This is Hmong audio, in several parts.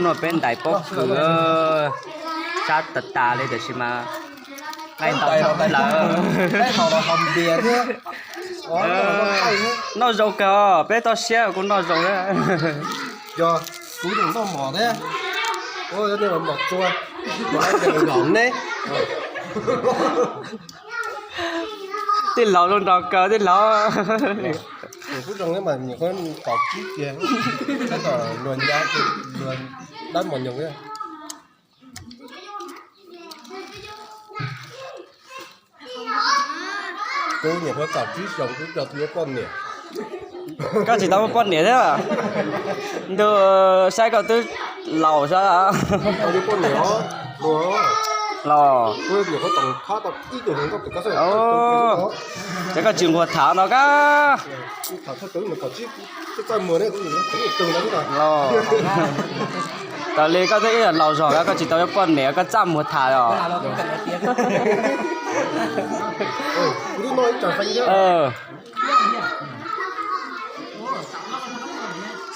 No peb ntais pob kws, sab tas tas li tiam sis mas nqaij ntau tshaj plaws. Noj zoo kawg, peb toj siab kuj noj zoo thiab. Yog kuv tus noj mov thiab, mov txua, nkaum neb. Tij laug zoo nraug kawg tij laug. Kuj zoo mas nyuam qhuav kaum tsib kiag, tab tom luag nyab, luag dab mos nyoos thiab. Kuv nyuam qhuav kaum tsib xyoos kuv coj tug yuav poj niam. Koj tsis tau muaj poj niam thiab. Ntuj, saib koj twb laus sab. Los, nyuam qhuav tau khab tau ib tug hluas nkauj tus koj xwb. Ces koj tsis nquag tham no kab. Los, tas li koj twb ib yam laus zog kab, koj tsis tau yuav poj niam koj txaj muag tham os.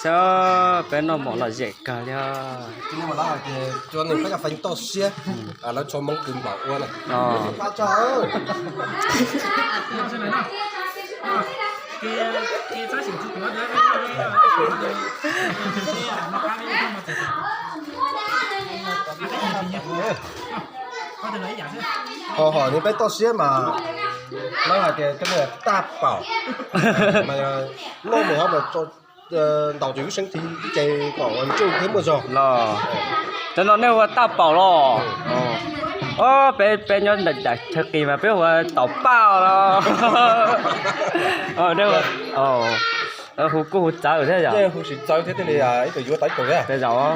Saib peb noj mov lom zem kawg li. Toj siab, lawv tshuav Hmoob kws npaum ua na. Ho hom ni peb toj siab mas lawv hais tias cov niag tag paum, noj mus ho mas ntaus ces wb seeb thiv ces kom ntsuj thiab muaj zog los. Cov no nej ua tag paum los? Ob, peb, peb nyob nram chaw qis mas peb ua taum paj los. Hu kuj hu txawv thiab yom. Hu tsis txawv thiab thiaj li ib tug yuav tau ib tug thiab. Tej zaum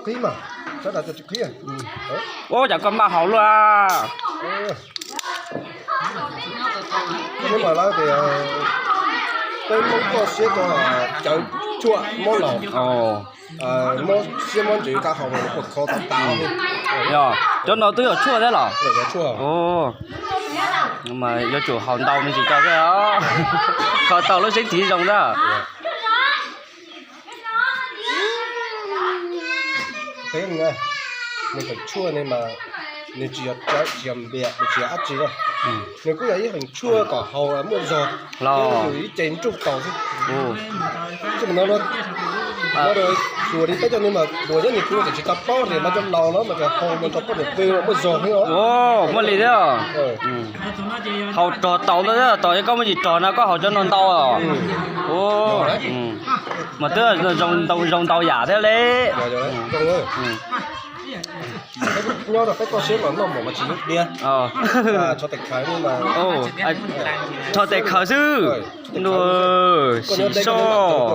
qhib mas, sab nrad tsis qhib. Ua cas koj maj haus luaj? Koj hnub mas lawv tias peb Hmoob toj siab rau cawv tshuaj mob laus, mob siab mob ntsws qab hau mas nws puas kho tau tas. Yog cov no twb yog tshuaj thiab los? Mas yuav tsum haus ntau me ntsis rau thiab, kho tau lub seeb thiv zoo thiab. Peb nws feem tshuaj ne mas nws tsis yog tsawv tsis yog npias nws tsis yog dab tsi na. Nws kuj yog ib feem tshuaj kom haus muaj zog, los ib ce ntsuj tau xwb. Tsis no, no, xyuas li peb cov neeg mas luag nyob nws kuj tseem tsis tau paub tias lawv cov laus no mas cov haus no rau poj niam pw muaj zog thiab. Muaj li thiab. Haus rog tau ntau thiab, tos koj muaj yim rog no koj haus cov no ntau. Mas twb zoo ntau yam thiab li. Nyob rau peb toj siab mas noj mov mas tsis nyob diav. Rho tes khaws xwb. Ntuj, sim soj.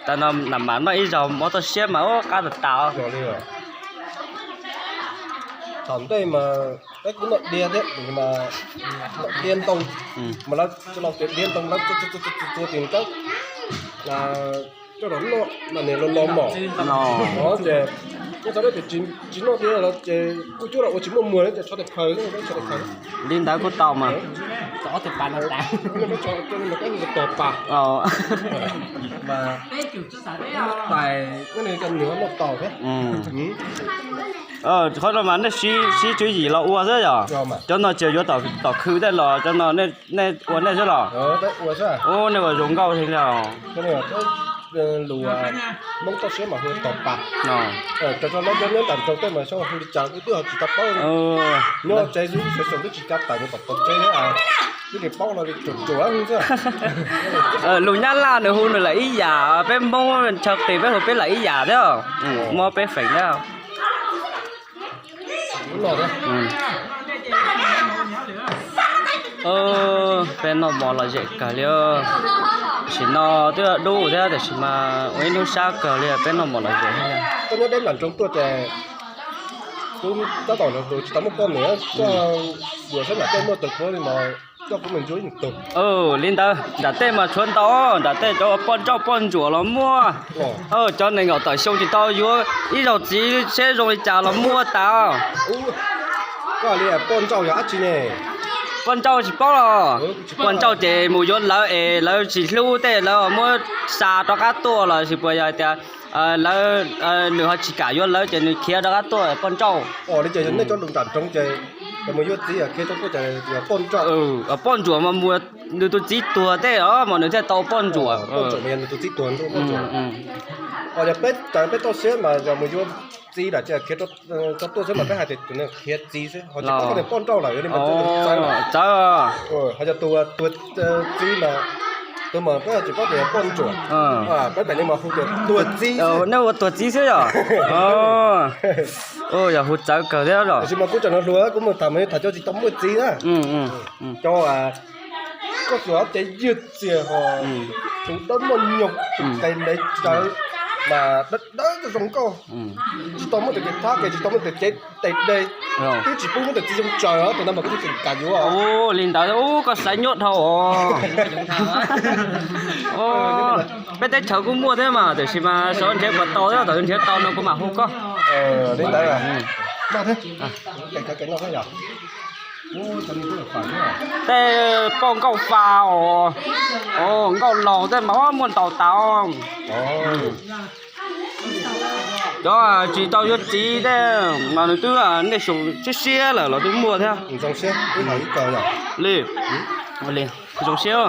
Tas no nam mam noj ib zaug mov toj siab mas ua qab tas tas. Thaum ntej mas peb kuj noj diav thiab, noj diav ntoo, mas lawv los tias diav ntoo lawv txua txua txua txua txua txua tis cab coj los noj mas nws los los mom. Ces kuj txog tias tsis noj diav los ces kuj cuab los ua tsis muaj muag ces tso tes khaws, tso tes khaws. Li ntawd kuj tau mas. Tos pas. Qhov no mas nej sib tswv yim los ua xwb yom? Cov no ces yuav tom khw tej los cov no nej ua nej xwb los? Ub, nej ua zoo nkauj heev li os. Lus Hmoob toj siab mas hu tos pas. Cov no nyob nram nroog tej mas xyov hu li cas kuv twb ho tsis tau paub. Nyob tsev xwb sawv tsees twb tsis kam tawm mus tom tsev thiab, twb tsis paub no li tsuas tsuas xwb. Lus Nyab Laj nws hu nws lawm ib yam, peb Hmoob chaw qis peb hu peb lawm ib yam thiab, muab peb feem thiab. Peb noj mov lom zem kawg li. Tam sim no twb dub thiab tiam sis mas ua ib hnub sab kawg li, peb noj mov lom zem thiab. Koj nyob deb nram nroog tuaj ces kuv tab tom nrog tus tsis tau muaj poj niam, koj yuav saib nram tej muaj tus puav li mas koj kuv mus ntsuab ib tug. Li ntawd nram tej mas tshuav ntau, nram tej cov ua poj nrauj poj ntsuam los muaj. Cov neeg uas tawm xyoo tsis tau yuav ib zaug txiv seb zoo li cas los muaj tas. Koj li poj nrauj yog dab tsi ne? Poj nrauj tsis paub los? Poj nrauj ces mus yuav lawv es lawv tsis hlub tej, lawv muab xa rov qab tuaj los sis puas yog tias lawv, nws ho tsis kam yuav lawv ces nws khiav rov qab tuaj poj nrauj. Poj ntsuam mas mus, nws tus txiv tuag tej os mas nws thiaj tau poj ntsuam. Peb txawm peb toj siab mas yog mus yuav txiv lawm ces khiav rov tuaj xwb mas peb hais tias tus nws khiav txiv xwb, ho tsis paub tias poj nrauj lawm li mas txawv. Ho yog tus tuag txiv mas, tus mas peb tsis paub tias poj ntsuam, peb pem li mas hu tias tuag txiv. Nej ua tuag txiv xwb yom? Yog hu txawv kawg thiab los? Tiam sis mas kuv tseem hluas, kuv mus tham mas tham cov tsis tau muaj txiv na. Cov koj xyuas ces ywg txias ho, tus dawb muaj nyoog, tus tes ntev tsawv, mas dawb dawb zoo nkauj, tsis tau muaj tus cev thab ces tsis tau muaj tus cev tes de, twb tsis pub muaj tus txiv zoo tsawv os, tus ntawd mas kuv tseem kam yuav. Li ntawd ub, koj xaiv nyuaj dhau os. Peb teb chaws kuj muaj thiab mas, tiam sis mas xyov nrhiav puas tau thiab, thaum nrhiav tau no kuv mam hu koj. Li ntawd. Tej poj nkauj fa os, nkauj laus tej mas muaj ntau tas. Cov tsis tau yuav txiv tej mas nws twb, nej xyoo siab siab lawm los twb muaj thiab. Li, li zoo siab.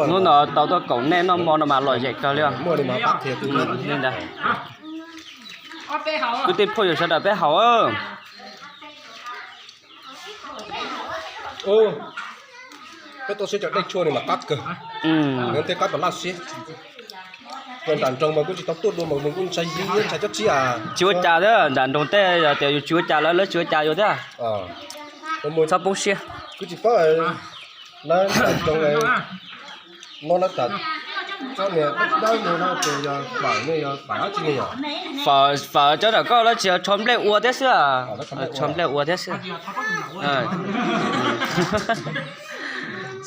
Hnub no tau tuaj koom nej noj hmo no mas lom zem kawg li os. Li ntawd. Kwv tij phooj ywg sawv daws peb haus. Peb toj siab cov dej tshuaj no mas qab kawg, nws tej qab pas laj siab. Nram nroog mas kuj tsis tau tuaj dua mas nws kuj ntshai zib ntshai cob tsib. Tsis ua cas thiab, nram nroog tej yog tias yus tsis ua cas lawv, lawv tsis ua cas yus thiab. Txhob poob siab. Kuv tsis paub lawv nram nroog no lawv tas tsob niag dawb dawb no ces yog fawm ne, yog fawm dab tsi ne yom? Fawm cov nram koj lawv tsis yog tsho nplej ua thiab xwb. Tsho nplej ua thiab xwb.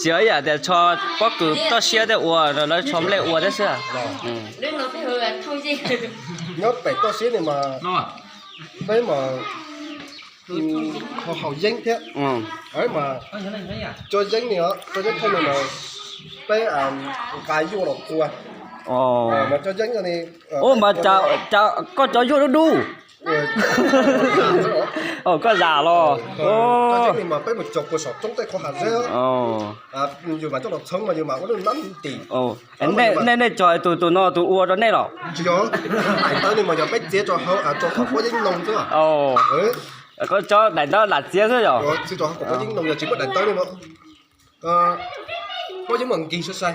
Tsis yog ib yam tias tsho pob kws toj siab tej ua, lawv tsho nplej ua thiab xwb. Nyob pem toj siab ni mas peb mas ho haus yeeb thiab. Mas cov yeeb ni, cov yeeb thauj ni mas peb nqa yuaj los txua. Mas cov yeeb ni, ua mas koj cov yuaj dub dub. Koj zam los. Cov yeeb ni mas peb mus cog puag saum roob tej qhov hav zeb, yus mam coj los txhoov mas yus mam ua lub nab ntim. Nej, nej cog tus, tus no tus ua rau nej los? Tsis yog, daim ntawv ni mas yog peb txiav rau hauv, rau hauv pob yeeb noog xwb. Koj cov daim ntawv lam txiav xwb yog? Txiav rau hauv pob yeeb noog, yog tsis muaj daim ntawv ni mas pob yeeb mas nkig sai sai,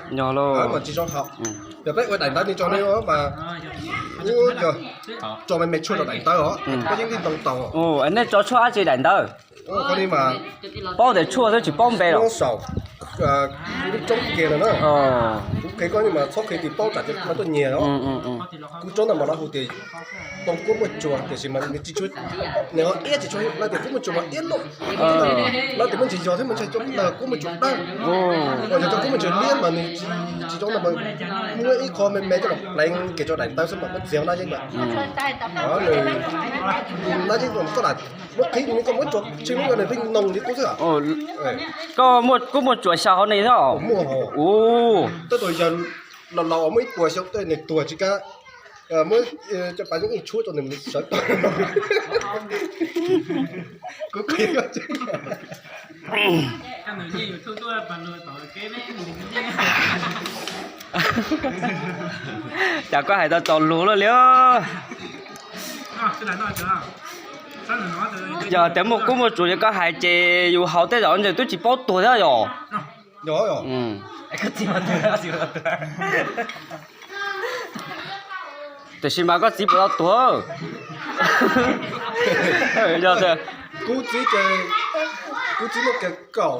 mas tsis zoo haus. Yog peb ua daim ntawv ni tso ne mas ub yog tso me me tshuaj rau daim ntawv os, pob yeeb thiaj ntoo tau. Nej tso tshuaj dab tsi daim ntawv? Qhov ni mas paub tias tshuaj xwb tsis paub npe los? Saum lub roob kiag no na. Kuv qhia koj mas txhob qhia tim paub tsam ces lawv tuaj nyiag os. Kuv roob ntawd mas lawv hu tias ntoo kub muaj tsuas, tiam sis mas nws tsis tshua, nws ho iab tsis tshua, lawv tias kub muaj tsuas mas iab luaj. Lawv tias muaj ntsis yog thiab mas ntshai cov kub muaj tsuas dawb. Yog cov kub muaj tsuas liab mas nws tsis zoo na, mas muab ib qho me me coj los pleev kiag rau daim ntawv xwb mas muab txiav nab yeeb lawm. Nab yeeb koj lam muab qhib ni, koj muab tso tseg lub ko nws pheej noog li qub xwb. Koj muaj kub muaj tsuas xyaw hauv ni thiab? Muaj. Tab tus yawg laus laus uas muaj ib puas xyoo tej nws tuag tsis kam, muab cov pas yeeb ib tshuab rau nws sawv tau. Kuv qhia koj tseeb. Cas koj hais tau txaus lus luaj li. Yog tias muaj kub muaj tsuas li koj hais ces yus haus tej zaum ntshe twb tsis paub tuag thiab yom. Tiam sis mas koj txiv puas tau tuag? Yog tias kub txiv ces, kub txiv muaj kiag kaum,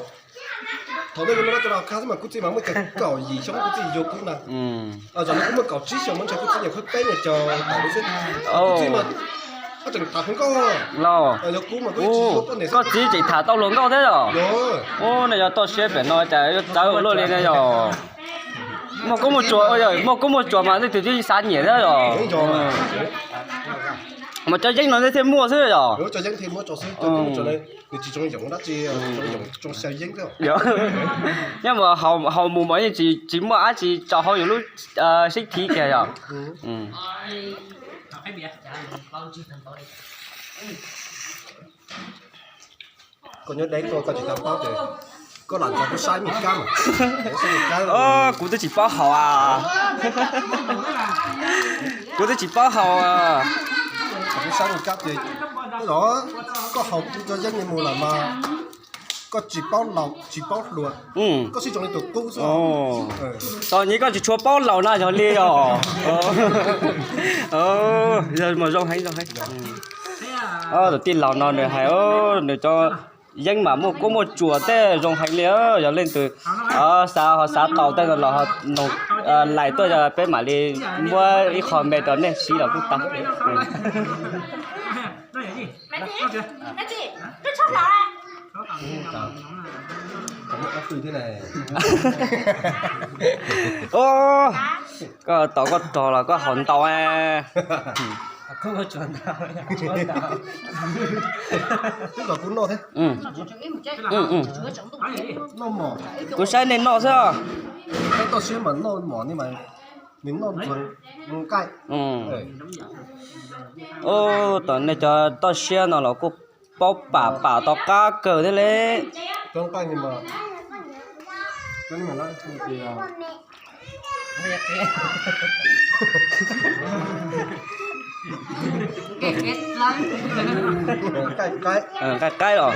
thaum ntawd yus muaj lab cov no khab xwb mas kub txiv mas muaj kiag kaum yim xyoo kub txiv yuav kub na. Zaum no kub muaj kaum tsib xyoo mas ntshai kub txiv nyuam qhuav peb nyuag caug tawm li xwb. Kub txiv mas tseem tham hluas nkauj los. Yog kub mas kub tsis yuav poj niam xwb. Koj txiv tseem tham tau hluas nkauj thiab yom? Ub, nej yog toj siab pem no cas yuav txawv luaj li ne yom? Muaj kub muaj tsuas, muaj kub muaj tsuas mas leej twg twb xav nyiam thiab yom? Mas cov yeeb no nej thiaj muaj xwb yom? Nws tsis zoo yoov dab tsi, nyob mus haus mus mas yeej tsis muaj dab tsi tso hauv yus lub sib thiv kiag yom. Koj nyob deb tuaj koj tsis tau paub ces koj lam nrog kuv saib me kab mas. Kuv twb tsis paub haus a. Kuv twb tsis paub haus. Kuv saib me kab ces, los koj haus kuv cov yeeb li mus lawm mas koj tsis paub laus tsis paub hluas, koj sib zoo li tus qub xwb. Txom nyem koj tsis tshua paub laus no yog li os. Yog mas zoo heev zoo heev. Tus tij laug no nws hais nws cov yeeb mas muaj kuab muaj tsuas tej zoo heev li. Yog leej twg xav ho xav tau tej no los noog Lais tuaj peb mam li muab ib qho me rau nej siv los kuj tau. Koj tos koj rog los koj haus ntau. Twb kom kuv noj thiab. Noj mov. Kuv saib nej noj xwb. Toj siab mas noj mov ni mas nws noj nqaij. Ub, tom nej cov toj siab no los kuj paub pam pam tom qab kawg thiab li. Cov nqaij ni mas, cov ni mas lawv tias nqaij qaib. Nqaij qaib los?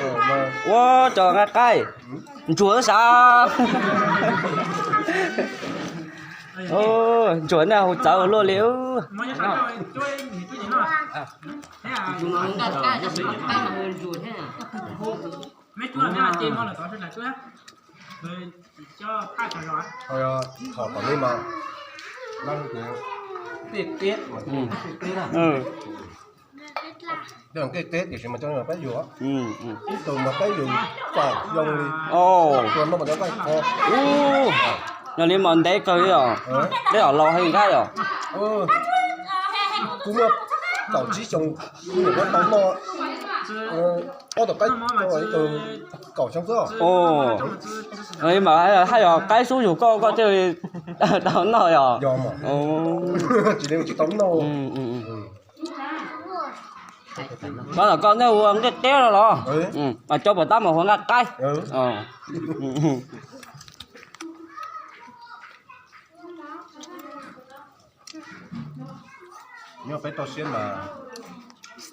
Ua cov nqaij qaib. Ntsuag sav. Ntsuag nej hu txawv ua luaj li. Thaum tom nej mas, tej teb, tej teb tiam sis mas cov no peb yug, ib tug mas peb yug kaum xyoo li. Ua no mas cov nqaij qho. Yog li mas ntev kawg li os. Tej zaum laus heev thiab yom. Kuv muaj kaum tsib xyoo, kuv niam muab tau noj ob tug qaib, ib tug kaum xyoo xwb. Yog li mas haj yog qaib xub yug koj koj thiaj li tau noj yom. Tsis li tsis tau noj. Mas koj nej ua nqaij teb no los? Mas cov puas tab mas hu nqaij qaib. Nyob peb toj siab mas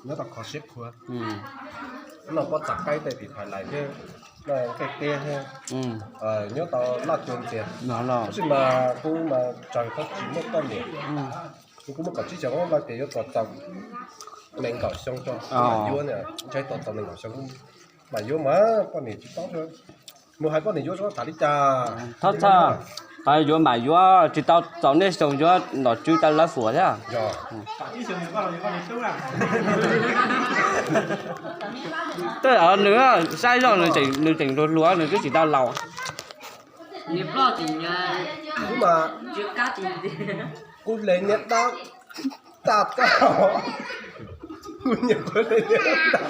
nyob tau kho siab khuav. No pob txha qaib tej tiv thaiv lais thiab, nqaij teb thiab, nyob tau laj cua ntxias. Tab sis mas kuv mas tsaug tsis muaj poj niam, kuv kuj muaj kaum tsib xyoo, lawv tias yuav tos txog nees nkaum xyoo tso mam yuav, ntshai tos txog nees nkaum xyoo mam yuav mas poj niam tsis paub, mus hais poj niam yuav zoo tham li cas. Thov txog, yuav mas yuav tsis tau txaus nej xyoo yuav nom tswv tau lawv fuam thiab. Tej zaum nws saib zoj nws tseem hluas hluas nws twb tsis tau laus. Kuv le niam dab tag koj, kuv niam kuv le niam dab.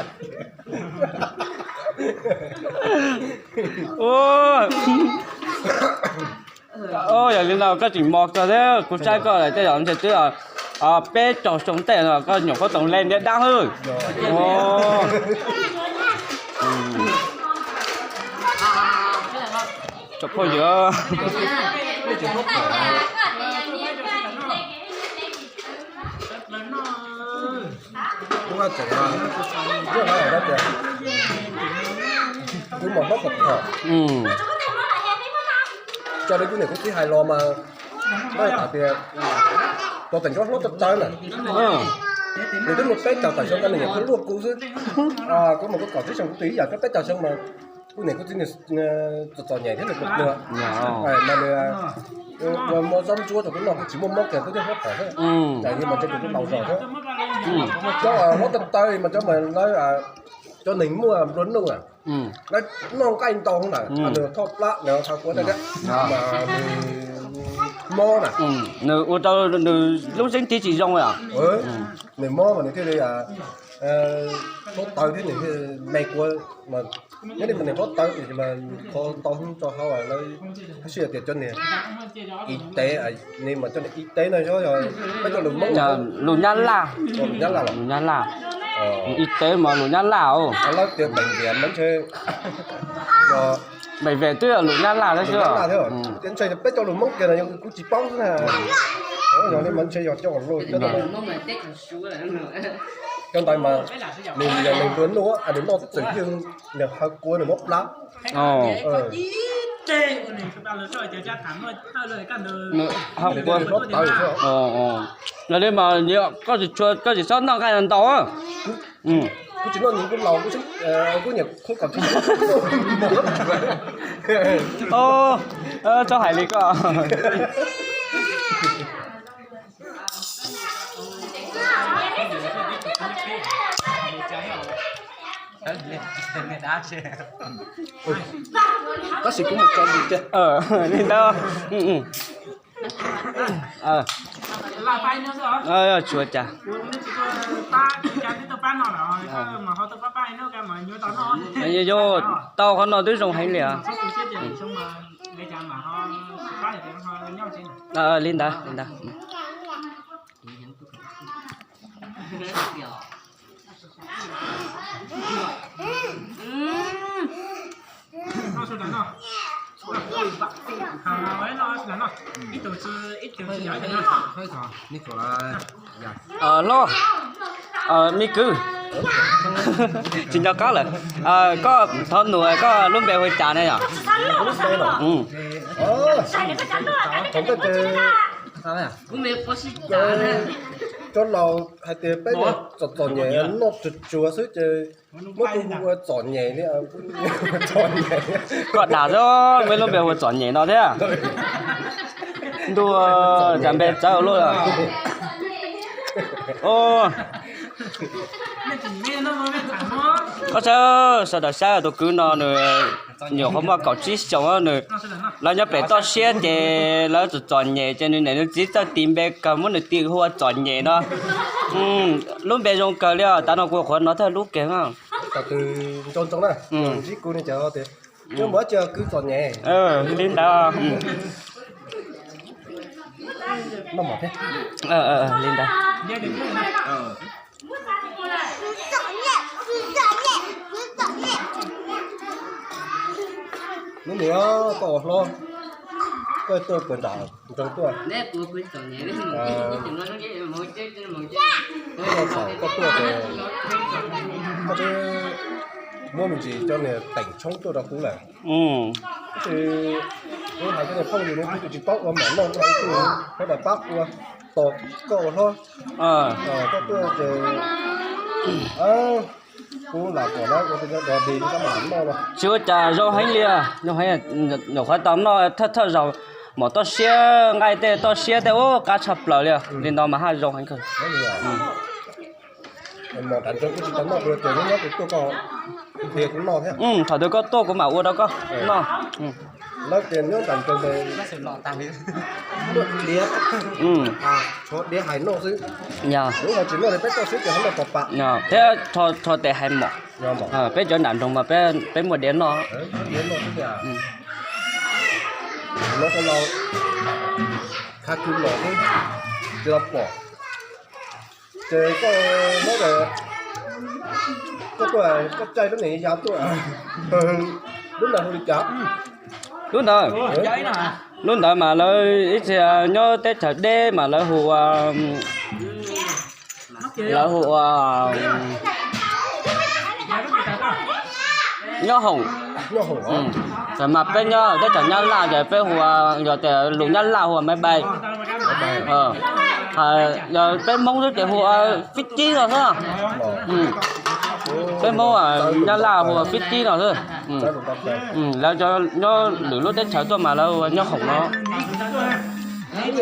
Yog li no koj tseem mos kawg thiab, kuv saib koj tej zaum ntshe twb peb caug xyoo tej no koj nyuam qhuav tau le niam dab hwb. Tsoom phooj ywg, kuv tseem, kuv mos hlob kom phom, raws li kuv niam kuv txiv hais los mas, hais tias cov teem nkaus hlob tau tsawv na, nws twb muaj peb caug tawm xyoo, nws nyuam qhuav luaj kuv xwb. Kuv mas kuv kaum tsib xyoo, kuv twb ib yam rau peb caug xyoo mas kuv niam kuv txiv nws txom txom nyem thiab nws pluag pluag, mas nws ua mov zaub ntsuab rau kuv noj kuv tsis muaj mob kiag kuv thiaj hlob phom xwb. Ces li mas ntshe kuv twb laus zog thiab. Cov hlob tau tsawv mas cov mas lawv, cov neeg muaj nplua nuj, lawv noj nqaij ntau na, nws thoj plab nws thav kuav tej thiab, mas nws mob na. Nws ua rau nws lub zeeb tiv tsis zoo os. Nws mob mas nws thiaj li, a, hlob tawv thiab nws thiaj me kua, mas nyob li mas nws hlob tawv tiam sis mas qhov ntau hnub tso hauv lawv haj sij hawm tias cov niag y tế, ni mas cov niag y tế no, peb cov lus Hmoob, lus Nyab Laj, lus Nyab Laj, lus Nyab Laj, y tế mas lus Nyab Laj os. Lawv tias bệnh viện mas ntshe yog bệnh viện twb yog lus Nyab Laj thiab xwb. Tias ntshe peb cov lus Hmoob kiag no yog kuv tsis paub xwb na. Yog li mas ntshe yog cov lus cov ntawd mas nws yog nws luag nuj, nws noj txwm yeej nws haw kua nws mob plab. Haw kua. Yog li mas koj tsis txhob noj nqaij ntau. Kuv tsis noj nyiv kuv laus, kuv nyiam khuv kom tsis. Txhob hais li koj. Tab sis kuv mus tso li ntawd. Tsuav cas. Yog tau qhov no twb zoo heev li os. Li ntawd, li ntawd. Hlob, me kwv, tsis nco qab lawm. Koj thov nug koj lub npe hu cas ne yom? Cov laus hais tias peb txom txom nyem noj tsuag tsuag xwb ces muab kuv hu ua Txom Nyem li. Koj dag xwb, muaj lub npe hu ua Txom Nyem no thiab. Ntuj, cas npe txawv luaj. Ub, sawv daws saib tus kwv no nws nyuam qhuav muaj kaum tsib xyoos nws, lawv nyob pem toj siab ces lawv txom txom nyem ces nws niam nws txiv txawj tis npe kawg muab nws tis hu ua Txom Nyem no. Lub npe zoo kawg li os, tav no kuv qhuav hnov thawj lub kiag. Ntsib kuv ne cov tias, muaj cia kwv Txom Nyem. Li ntawd. Li ntawd. Nub nua koj ua hlob, koj tuaj puas nram nroog tuaj? Koj tuaj ces koj twb muab me ntsis cov niag teem tshoob tuaj rau kuv lawm. Tab sis kuv hais cov niag phooj ywg no kuv twb tsis paub ua mam noj, sawv daws pab ua tos koj ua hlob. Koj tuaj ces kuv lam kom lawv ua tej nyuag dog dig rau koj mam noj no. Tsis ua cas, zoo heev li, zoo heev. Nyuam qhuav tau noj thawj thawj zaug, mom toj siab, nqaij tej toj siab tej ub qab tshaj plaws li, li no mas haj zoo heev kawg. Mom nram nroog kuv tsis tau noj, kuv tias nyob kuv tuaj koj qhia kuv noj thiab. Thaum twg koj tuaj kuv mam ua rau koj noj. Lawv tias nyob nram nroog muaj diav, tshuav diav hais noj xwb. Yog, lub no tsis noj li peb toj siab ces ho noj tau pam. Thiab rho tes hais mom. Peb cov nram nroog mas peb muaj diav noj. Diav noj xwb tiag. Lawv sawv los kha kwv los xwb, tsis los pom. Ces koj muab, koj tuaj, koj caij lub niam ya tuaj, lub ntawd hu li cas? Lub ntawd, lub ntawd mas lawv ib txhia nyob teb chaws deb mas lawv hu ua, lawv hu ua nyob hoom. Mas peb nyob teb chaws Nyab Laj ces peb hu ua, yog tias lus Nyab Laj hu ua máy bay. Yog peb Hmoob xwb ces hu ua fib kib no xwb. Peb Hmoob Nyab Laj hu ua fib kib no xwb. Lawv nyob lwm lub teb chaws tuaj mas lawv hu ua nyob hoom no. Lub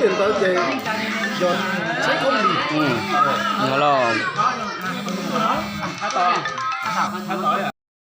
niag ntawd ces yog tsheb khaub lig. Yog los.